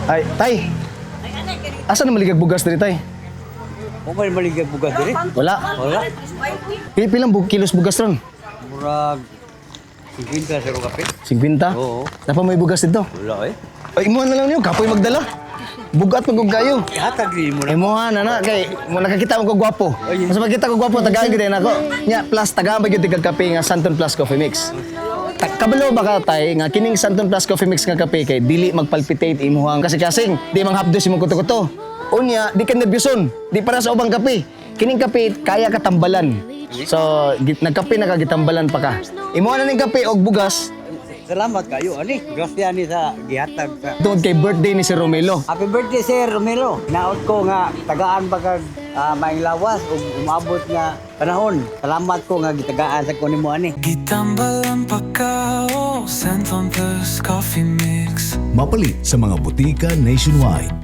Ay, tay. Asa na maligag bugas diri, tay? Kung may maligag bugas diri? Wala. Wala. Pilang kilos bugas ron? Murag 50 sa kape. 50? Oo. Napa may bugas dito? Wala eh. Ay, imuha na lang niyo. Kapoy magdala. Bugat pag kayo. Ihatag din mo na. Imuha na na kay mo nakakita mo ko gwapo. Mas makita ko gwapo, tagaan gid nako. Nya plus tagaan ba gyud kag kape nga Santon Plus Coffee Mix. Kabalo ba ka, tay, nga kining Santon Plus Coffee Mix nga kape kay dili magpalpitate imuhang kasing-kasing, di manghapdos imong kuto-kuto. Unya, di ka nerbyuson, di para sa ubang kape. Kining kape kaya ka tambalan. So, nagkape na ka, gitambalan pa ka. Imuha na ning kape og bugas Salamat kayo ani. Grabe ani sa gihatag sa. Tungod kay birthday ni Sir Romelo. Happy birthday, Sir Romelo. Naot ko nga tagaan pa kag maayong lawas ug umabot nga panahon. Salamat ko nga gitagaan sa ko nimo ani. Gitambalan pa ka o Santon Plus Coffee Mix. Mapalit sa mga butika nationwide.